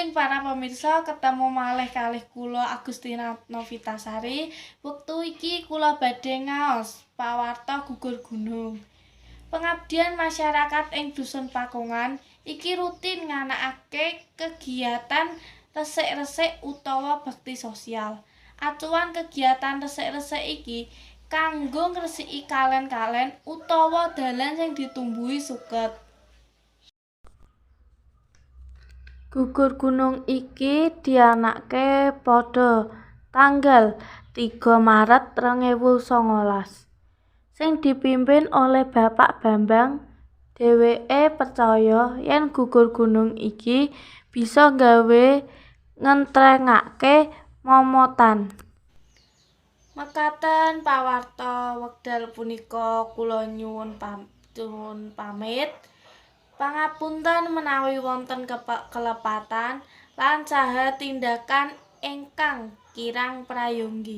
Wilujeng para pemirsa, ketemu malih kalih kula Agustina Novitasari. Wektu iki kula badhe ngaos pawarta gugur gunung. Pengabdian masyarakat ing Dusun Pakongan iki rutin nganakake kegiatan resik-resik utawa bakti sosial. Acuan kegiatan resik-resik iki kanggo ngresiki kalen-kalen utawa dalan sing ditumbuhi suket. Gugur gunung iki dianakake padha tanggal 3 Maret 2019. Sing dipimpin oleh Bapak Bambang, dheweke percaya yen gugur gunung iki bisa gawe ngentrengake momotan. Mekaten pawarta wekdal punika kula nyuwun pamit. Pangapunten menawi wonten kelepatan lan saha tindakan ingkang kirang prayogi.